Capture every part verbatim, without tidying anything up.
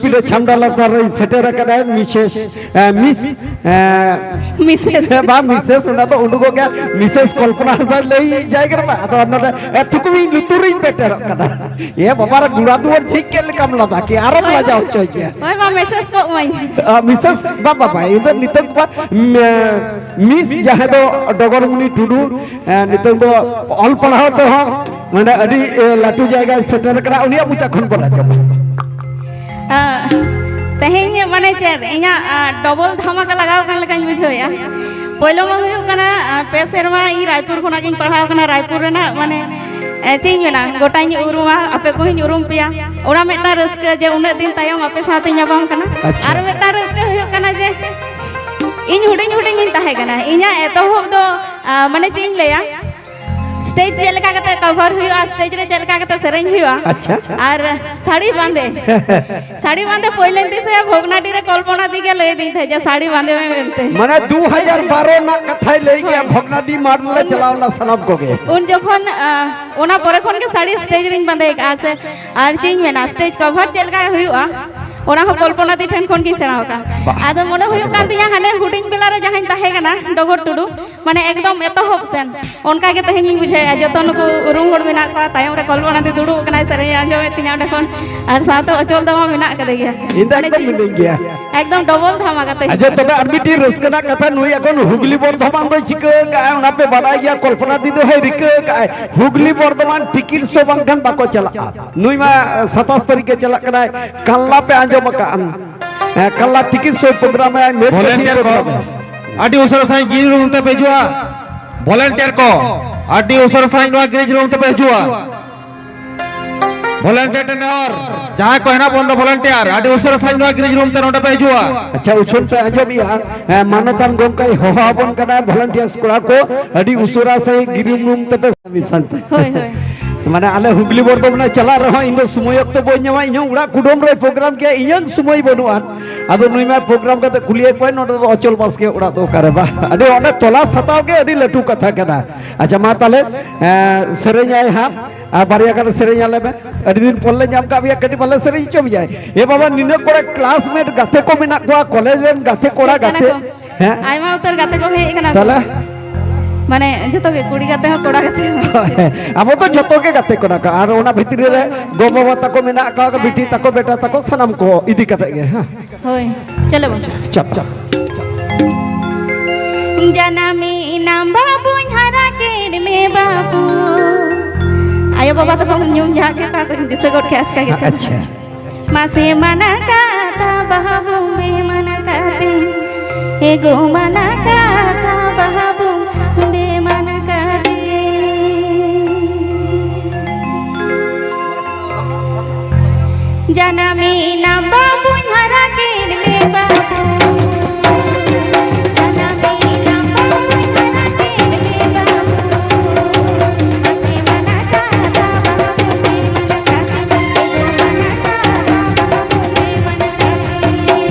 ᱯᱤᱰᱟᱹ ᱪᱷᱟᱢᱰᱟ ᱞᱟᱛᱟᱨ ᱨᱮ ᱥᱮᱴᱮᱨ ᱟᱠᱟᱫᱟᱭ ᱢᱤᱥᱮᱥ, ᱮ, ᱢᱤᱥ, ᱮ, ᱢᱤᱥᱮᱥ᱾ ᱵᱟᱝ, ᱢᱤᱥᱮᱥ, ᱚᱱᱟ ᱫᱚ ᱩᱰᱩᱠᱚᱜ ᱜᱮᱭᱟ᱾ ᱢᱤᱥᱮᱥ ᱠᱚᱞᱯᱚᱱᱟ ᱦᱟᱸᱥᱫᱟ ᱞᱟᱹᱭ ᱡᱟᱭᱜᱟ ᱨᱮ ᱵᱟᱝ, ᱟᱫᱚ ᱱᱚᱰᱮ, ᱮ, ᱛᱷᱩᱠᱩᱢᱤᱧ ᱞᱩᱛᱩᱨᱤᱧ ᱯᱮᱴᱮᱨᱚᱜ ᱠᱟᱱᱟ᱾ ᱮ ᱵᱟᱵᱟ ᱨᱮ, ᱜᱩᱲᱟ ᱫᱩᱣᱟᱹᱨ ᱡᱷᱤᱡ ᱠᱮᱫ ᱞᱮᱠᱟᱢ ᱞᱟᱸᱫᱟ ᱠᱮᱜᱼᱟ, ᱟᱨᱚᱢ ᱦᱳᱭ, ᱞᱟᱡᱟᱣ ᱦᱚᱪᱚᱭ ᱜᱮᱭᱟ᱾ ᱦᱳᱭ, ᱢᱟ ᱢᱮᱥᱮᱡᱽ ᱠᱚᱜ ᱢᱟᱹᱧ᱾ ᱟ, ᱢᱤᱥᱮᱥ, ᱵᱟ, ᱵᱟ, ᱵᱟ, ᱤᱧ ᱫᱚ ᱱᱤᱛᱚᱜ ᱵᱟ, ᱢᱮ-, ᱢᱤᱥ ᱡᱟᱦᱟᱸ ᱫᱚ ᱰᱚᱜᱚᱨᱢᱩᱱᱤ ᱴᱩᱰᱩ, ᱮ, ᱱᱤᱛᱚᱜ ᱫᱚ ᱚᱞ ᱯᱟᱲᱦᱟᱣ ᱛᱮᱦᱚᱸ ᱢᱟᱱᱮ ᱟᱹᱰᱤ, ᱮ, ᱞᱟᱹᱴᱩ ᱡᱟᱭᱜᱟᱭ ᱥᱮᱴᱮᱨ ᱠᱟᱱᱟ, ᱩᱱᱤᱭᱟᱜ ᱢᱚᱪᱟ ᱠᱷᱚᱱ ᱵᱚᱱ ᱟᱸᱡᱚᱢᱟ᱾ ᱟ, ᱛᱮᱦᱮᱧ ᱢᱟᱱᱮ ᱪᱮᱫ, ᱤᱧᱟᱹᱜ, ᱟ, ᱰᱚᱵᱚᱞ ᱫᱷᱟᱢᱟᱠᱟ ᱞᱟᱜᱟᱣ ᱠᱟᱱ ᱞᱮᱠᱟᱧ ᱵᱩᱡᱷᱟᱹᱣᱮᱫᱼᱟ᱾ ᱯᱳᱭᱞᱳ ᱢᱟ ᱦᱩᱭᱩᱜ ᱠᱟᱱᱟ, ᱟ, ᱯᱮ ᱥᱮᱨᱢᱟ ᱤᱧ ᱨᱟᱭᱯᱩᱨ ᱠᱷᱚᱱᱟᱜ ᱜᱤᱧ ᱯᱟᱲᱦᱟᱣ ᱠᱟᱱᱟ, ᱨᱟᱭᱯᱩᱨ ᱨᱮᱱᱟᱜ ᱢᱟᱱᱮ, ᱮ, ᱪᱮᱫ ᱤᱧ ᱢᱮᱱᱟ, ᱜᱚᱴᱟᱧ ᱩᱨᱩᱢᱟ, ᱟᱯᱮ ᱠᱚᱦᱚᱸᱧ ᱩᱨᱩᱢ ᱯᱮᱭᱟ᱾ ᱚᱱᱟ ᱢᱤᱫᱴᱟᱝ ᱨᱟᱹᱥᱠᱟᱹ ᱡᱮ ᱩᱱᱟᱹᱜ ᱫᱤᱱ ᱛᱟᱭᱚᱢ ᱟᱯᱮ ᱥᱟᱶᱛᱮ ᱧᱟᱯᱟᱢ ᱠᱟᱱᱟ᱾ ᱟᱪᱪᱷᱟ᱾ ᱟᱨ ᱢᱤᱫᱴᱟᱝ ᱨᱟᱹᱥᱠᱟᱹ ᱦᱩᱭᱩᱜ ᱠᱟᱱᱟ ᱡᱮ ᱤᱧ ᱦᱩᱰᱤᱧ ᱦᱩᱰᱤᱧ ᱤᱧ ᱛᱟᱦᱮᱸ ᱠᱟᱱᱟ, ᱤᱧᱟᱹᱜ ᱮᱛᱚᱦᱚᱵ ᱫᱚ, ᱟ, ᱢᱟᱱᱮ ᱪᱮᱫ ᱤᱧ ᱞᱟᱹᱭᱟ, ᱥᱴᱮᱡᱽ ᱪᱮᱫ ᱞᱮᱠᱟ ᱠᱟᱛᱮ ᱠᱚᱵᱷᱟᱨ ᱦᱩᱭᱩᱜᱼᱟ, ᱥᱴᱮᱡᱽ ᱨᱮ ᱪᱮᱫ ᱞᱮᱠᱟ ᱠᱟᱛᱮ ᱥᱮᱨᱮᱧ ᱦᱩᱭᱩᱜᱼᱟ, ᱟᱪᱪᱷᱟ, ᱟᱪᱪᱷᱟ᱾ ᱟᱨ ᱥᱟᱹᱲᱤ ᱵᱟᱸᱫᱮ, ᱥᱟᱹᱲᱤ ᱵᱟᱸᱫᱮ ᱯᱳᱭᱞᱳᱧ ᱫᱤᱥᱟᱹᱭᱟ, ᱵᱷᱚᱜᱽᱱᱟᱰᱤ ᱨᱮ ᱠᱚᱞᱯᱚᱱᱟ ᱫᱤ ᱜᱮ ᱞᱟᱹᱭ ᱫᱤᱧ ᱛᱟᱦᱮᱸᱫ ᱡᱮ ᱥᱟᱹᱲᱤ ᱵᱟᱸᱫᱮ ᱢᱮ ᱢᱮᱱᱛᱮ᱾ ᱢᱟᱱᱮ ᱫᱩ ᱦᱟᱡᱟᱨ ᱵᱟᱨᱚ ᱨᱮᱱᱟᱜ ᱠᱟᱛᱷᱟᱭ ᱞᱟᱹᱭ ᱜᱮᱭᱟ, ᱦᱳᱭ᱾ ᱵᱷᱚᱜᱽᱱᱟᱰᱤ ᱢᱟᱴᱷ ᱞᱮ ᱪᱟᱞᱟᱣ ᱞᱮᱱᱟ ᱥᱟᱱᱟᱢ ᱠᱚᱜᱮ᱾ ᱩᱱ ᱡᱚᱠᱷᱚᱱ, ᱟ, ᱚᱱᱟ ᱯᱚᱨᱮ ᱠᱷᱚᱱ ᱜᱮ ᱥᱟᱹᱲᱤ ᱥᱴᱮᱡᱽ ᱨᱤᱧ ᱵᱟᱸᱫᱮ ᱟᱠᱟᱫᱼᱟ ᱥᱮ, ᱟᱨ ᱪᱮᱫ ᱤᱧ ᱢᱮᱱᱟ, ᱥᱴᱮᱡᱽ ᱠᱚᱵᱷᱟᱨ ᱪᱮᱫ ᱞᱮᱠᱟ ᱦᱩᱭᱩᱜᱼᱟ, ᱚᱱᱟ ᱦᱚᱸ ᱠᱚᱞᱯᱚᱱᱟ ᱫᱤ ᱴᱷᱮᱱ ᱠᱷᱚᱱ ᱜᱤᱧ ᱥᱮᱬᱟ ᱟᱠᱟᱫᱼᱟ᱾ ᱵᱟᱦ᱾ ᱟᱫᱚ ᱢᱚᱱᱮ ᱦᱩᱭᱩᱜ ᱠᱟᱱ ᱛᱤᱧᱟᱹ, ᱦᱟᱱᱮ ᱦᱩᱰᱤᱧ ᱵᱮᱞᱟ ᱨᱮ ᱡᱟᱦᱟᱸᱧ ᱛᱟᱦᱮᱸ ᱠᱟᱱᱟ, ᱰᱚᱜᱚᱨ ᱴᱩᱰᱩ, ᱢᱟᱱᱮ ᱮᱠᱫᱚᱢ ᱮᱛᱚᱦᱚᱵ ᱥᱮᱱ, ᱚᱱᱠᱟ ᱜᱮ ᱛᱮᱦᱮᱧᱤᱧ ᱵᱩᱡᱷᱟᱹᱣᱮᱫᱼᱟ᱾ ᱡᱚᱛᱚ ᱱᱩᱠᱩ ᱩᱨᱩᱢ ᱦᱚᱲ ᱢᱮᱱᱟᱜ ᱠᱚᱣᱟ, ᱛᱟᱭᱚᱢ ᱨᱮ ᱠᱚᱞᱯᱚᱱᱟ ᱫᱤ ᱫᱩᱲᱩᱵ ᱟᱠᱟᱱᱟᱭ, ᱥᱮᱨᱮᱧᱮ ᱟᱸᱡᱚᱢᱮᱫ ᱛᱤᱧᱟ ᱚᱸᱰᱮ ᱠᱷᱚᱱ, ᱟᱨ ᱥᱟᱶᱛᱮ ᱚᱪᱚᱞ ᱫᱟ ᱢᱟ ᱢᱮᱱᱟᱜ ᱠᱟᱫᱮ ᱜᱮᱭᱟ᱾ ᱤᱧ ᱫᱚ ᱢᱟᱱᱮ ᱮᱠᱫᱚᱢ ᱢᱤᱱᱟᱹᱧ ᱜᱮᱭᱟ᱾ ᱮᱠᱫᱚᱢ ᱰᱚᱵᱚᱞ ᱫᱷᱟᱢᱟᱠᱟ ᱛᱮ᱾ ᱟᱪᱪᱷᱟ, ᱛᱚᱵᱮ ᱟᱨ ᱢᱤᱫᱴᱤᱡ ᱨᱟᱹᱥᱠᱟᱹ ᱨᱮᱱᱟᱜ ᱠᱟᱛᱷᱟ, ᱱᱩᱭ ᱮᱠᱷᱚᱱ ᱦᱩᱜᱽᱞᱤ ᱵᱚᱨᱫᱷᱚᱢᱟᱱ ᱫᱚᱭ ᱪᱤᱠᱟᱹ ᱟᱠᱟᱫᱼᱟ, ᱚᱱᱟ ᱯᱮ ᱵᱟᱰᱟᱭ ᱜᱮᱭᱟ, ᱠᱚᱞᱯᱚᱱᱟ ᱫᱤ ᱫᱚ ᱦᱚᱸᱭ ᱨᱤᱠᱟᱹ ᱟᱠᱟᱫᱼᱟᱭ, ᱦᱩᱜᱽᱞᱤ ᱵᱚᱨᱫᱷᱚᱢᱟᱱ ᱴᱤᱠᱤᱴ ᱥᱳ ᱵᱟᱝᱠᱷᱟᱱ ᱵᱟᱠᱚ ᱪᱟᱞᱟᱜᱼᱟ᱾ ᱱᱩᱭ ᱢᱟ, ᱮ, ᱥᱟᱛᱟᱥ ᱛᱟᱹᱨᱤᱠᱷ ᱮ ᱪᱟᱞᱟᱜ ᱠᱟᱱᱟᱭ, ᱠᱟᱞᱞᱟ ᱯᱮ ᱟᱸᱡᱚᱢ ᱟᱠᱟᱫᱼᱟ, ᱮ, ᱠᱟᱞᱞᱟ ᱴᱤᱠᱤᱴ ᱥᱳ ᱯᱨᱳᱜᱨᱟᱢ ᱮ ᱢᱮᱫ ᱠᱚ ᱪᱤᱱ ᱵᱷᱚᱞᱮᱱᱴᱤᱭᱟᱨ ᱠᱚ, ᱯᱨᱳᱜᱨᱟᱢ ᱮ᱾ ᱟᱹᱰᱤ ᱩᱥᱟᱹᱨᱟ ᱥᱟᱺᱦᱤᱡ ᱜᱨᱤᱱ ᱨᱩᱢ ᱛᱮᱯᱮ ᱦᱤᱡᱩᱜᱼᱟ᱾ ᱵᱷᱚᱞᱮᱱᱴᱤᱭᱟᱨ ᱠᱚ, ᱟᱹᱰᱤ ᱩᱥᱟᱹᱨᱟ ᱥᱟᱺᱦᱤᱡ ᱱᱚᱣᱟ ᱜᱨᱤᱱ ᱨᱩᱢ ᱛᱮᱯᱮ ᱦᱤᱡᱩᱜᱼᱟ᱾ ᱵᱷᱚᱞᱮᱱᱴᱤᱭᱟᱨ ᱴᱮᱱᱰᱟᱨ, ᱡᱟᱦᱟᱸᱭ ᱠᱚ ᱦᱮᱱᱟᱜ ᱵᱚᱱ ᱫᱚ ᱵᱷᱚᱞᱮᱱᱴᱤᱭᱟᱨ, ᱟᱹᱰᱤ ᱩᱥᱟᱹᱨᱟ ᱥᱟᱺᱦᱤᱡ ᱱᱚᱣᱟ ᱜᱨᱤᱱ ᱨᱩᱢ ᱛᱮ ᱱᱚᱰᱮ ᱯᱮ ᱦᱤᱡᱩᱜᱼᱟ᱾ ᱟᱪᱪᱷᱟ, ᱩᱪᱷᱟᱹᱱ ᱯᱮ ᱟᱸᱡᱚᱢᱮᱜᱼᱟ᱾ ᱦᱮᱸ, ᱢᱟᱱᱚᱛᱟᱱ ᱜᱚᱢᱠᱮᱭ ᱦᱚᱦᱚ ᱟᱵᱚᱱ ᱠᱟᱱᱟ, ᱵᱷᱚᱞᱮᱱᱴᱤᱭᱟᱨᱥ ᱠᱚᱲᱟ ᱠᱚ, ᱟᱹᱰᱤ ᱩᱥᱟᱹᱨᱟ ᱥᱟᱺᱦᱤᱡ ᱜᱨᱤᱱ ᱨᱩᱢ ᱛᱮᱯᱮ ᱢᱤᱫ ᱥᱟᱶᱛᱮ᱾ ᱦᱳᱭ, ᱦᱳᱭ᱾ ᱢᱟᱱᱮ ᱟᱞᱮ ᱦᱩᱜᱽᱞᱤ ᱵᱚᱨᱫᱷᱚᱢᱟᱱ ᱪᱟᱞᱟᱜ ᱨᱮᱦᱚᱸ ᱤᱧ ᱫᱚ ᱥᱚᱢᱚᱭ ᱚᱠᱛᱚ ᱵᱟᱹᱧ ᱧᱟᱢᱟ, ᱤᱧ ᱦᱚᱸ ᱚᱲᱟᱜ ᱠᱩᱰᱟᱹᱢ ᱨᱮ ᱯᱨᱳᱜᱨᱟᱢ ᱠᱮᱭᱟ, ᱤᱧᱟᱹᱜ ᱥᱚᱢᱚᱭ ᱵᱟᱹᱱᱩᱜᱼᱟ᱾ ᱟᱫᱚ ᱱᱩᱭ ᱢᱟ ᱯᱨᱳᱜᱨᱟᱢ ᱠᱟᱛᱮ ᱠᱩᱞᱤᱭᱮᱫ ᱠᱚᱣᱟᱭ, ᱱᱚᱰᱮ ᱫᱚ ᱚᱪᱚᱞ ᱵᱟᱥᱠᱮ ᱚᱲᱟᱜ ᱫᱚ ᱚᱠᱟᱨᱮ? ᱵᱟ, ᱟᱹᱰᱤ ᱚᱸᱰᱮ ᱛᱚᱞᱟᱥ ᱦᱟᱛᱟᱣ ᱜᱮ ᱟᱹᱰᱤ ᱞᱟᱹᱴᱩ ᱠᱟᱛᱷᱟ ᱠᱟᱱᱟ᱾ ᱟᱪᱪᱷᱟ, ᱢᱟ ᱛᱟᱦᱞᱮ, ᱮᱸ, ᱥᱮᱨᱮᱧᱟᱭ ᱦᱟᱸᱜ, ᱟᱨ ᱵᱟᱨᱭᱟ ᱜᱟᱱ ᱥᱮᱨᱮᱧ ᱟᱞᱮ ᱢᱮ᱾ ᱟᱹᱰᱤ ᱫᱤᱱ ᱯᱚᱨ ᱞᱮ ᱧᱟᱢ ᱠᱟᱜ ᱢᱮᱭᱟ, ᱠᱟᱹᱴᱤᱡ ᱵᱟᱞᱮ ᱥᱮᱨᱮᱧ ᱦᱚᱪᱚ ᱢᱮᱭᱟ? ᱮ ᱵᱟᱵᱟ, ᱱᱤᱱᱟᱹᱜ ᱠᱚᱲᱟ ᱠᱞᱟᱥᱢᱮᱴ ᱜᱟᱛᱮ ᱠᱚ ᱢᱮᱱᱟᱜ ᱠᱚᱣᱟ, ᱠᱚᱞᱮᱡᱽ ᱨᱮᱱ ᱜᱟᱛᱮ ᱠᱚᱲᱟ, ᱦᱮᱡ ᱠᱟᱱᱟ ᱜᱟᱛᱮ᱾ ᱠᱚ᱾ ᱦᱮᱸ? ᱟᱭᱢᱟ ᱩᱛᱟᱹᱨ ᱜᱟᱛᱮ ᱠᱚ ᱦᱮᱡ ᱠᱟᱱᱟ ᱠᱚ᱾ ᱛᱟᱦᱞᱮ? ᱢᱟᱱᱮ ᱡᱚᱛᱚ ᱜᱮ, ᱠᱩᱲᱤ ᱜᱟᱛᱮ ᱦᱚᱸ, ᱠᱚᱲᱟ ᱜᱟᱛᱮ ᱦᱚᱸ᱾ ᱟᱵᱚ ᱫᱚ ᱡᱚᱛᱚ ᱜᱮ ᱜᱟᱛᱮ ᱠᱚᱲᱟ ᱠᱚ, ᱟᱨ ᱚᱱᱟ ᱵᱷᱤᱛᱨᱤ ᱨᱮ ᱦᱳᱭ, ᱦᱳᱭ᱾ ᱜᱚ ᱵᱟᱵᱟ ᱛᱟᱠᱚ ᱢᱮᱱᱟᱜ ᱠᱚᱣᱟ, ᱦᱮᱸ, ᱵᱤᱴᱤ ᱦᱮᱸ᱾ ᱛᱟᱠᱚ, ᱵᱮᱴᱟ ᱛᱟᱠᱚ, ᱥᱟᱱᱟᱢ ᱠᱚ ᱤᱫᱤ ᱠᱟᱛᱮ ᱜᱮ, ᱦᱮᱸ᱾ ᱦᱳᱭ, ᱪᱚᱞᱚ ᱵᱚᱱ᱾ ᱪᱟᱯ, ᱪᱟᱯ᱾ ᱡᱟᱱᱟᱢᱤᱱᱟᱢ ᱵᱟᱹᱵᱩᱧ ᱦᱟᱨᱟ ᱠᱮᱫ ᱢᱮ ᱵᱟᱹᱵᱩ᱾ ᱟᱭᱳ ᱵᱟᱵᱟ ᱛᱟᱠᱚ ᱧᱩᱢ ᱡᱷᱟᱜ ᱠᱮᱫ ᱛᱟᱠᱚ, ᱫᱤᱥᱟᱹ ᱜᱚᱫ ᱠᱮᱫ ᱟᱪᱠᱟ ᱜᱮ᱾ ᱟᱪᱪᱷᱟ᱾ ᱢᱟᱥᱮ ᱢᱟᱱᱟ ᱠᱟᱛᱷᱟ ᱵᱟᱹᱵᱩ ᱢᱮ ᱢᱟᱱᱟ ᱠᱟᱛᱮ, ᱮ ᱜᱚ ᱢᱟᱱᱟ ᱠᱟᱛᱷᱟ ᱵᱟᱹᱵᱩ ᱢᱮ ᱢᱟᱱᱟ ᱠᱟᱛᱮ᱾ ᱡᱟᱱᱟᱢᱤᱱᱟᱢ ᱵᱟᱹᱵᱩᱧ ᱦᱟᱨᱟ ᱠᱮᱫ ᱢᱮ ᱵᱟᱹᱵᱩ᱾ ᱡᱟᱱᱟᱢᱤᱱᱟᱢ ᱵᱟᱹᱵᱩᱧ ᱦᱟᱨᱟ ᱠᱮᱫ ᱢᱮ ᱵᱟᱹᱵᱩ᱾ ᱟᱥᱮ ᱢᱟᱱᱟ ᱠᱟᱛᱷᱟ ᱵᱟᱹᱵᱩ ᱢᱮ ᱢᱟᱱᱟ ᱠᱟᱛᱮ᱾ ᱢᱟᱱᱟ ᱠᱟᱛᱷᱟ ᱵᱟᱹᱵᱩ ᱢᱮ ᱢᱟᱱᱟ ᱠᱟᱛᱮ᱾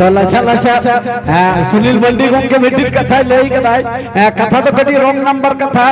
ᱛᱚ ᱞᱟᱪᱷᱟ ᱞᱟᱪᱷᱟ, ᱦᱮᱸ, ᱥᱩᱱᱤᱞ ᱢᱟᱱᱰᱤ ᱜᱚᱢᱠᱮ ᱢᱤᱫᱴᱤᱡ ᱠᱟᱛᱷᱟᱭ ᱞᱟᱹᱭ ᱠᱟᱫᱟᱭ᱾ ᱦᱮᱸ, ᱠᱟᱛᱷᱟ ᱫᱚ ᱠᱟᱹᱴᱤᱡ ᱨᱚᱝ ᱱᱟᱢᱵᱟᱨ ᱠᱟᱛᱷᱟ᱾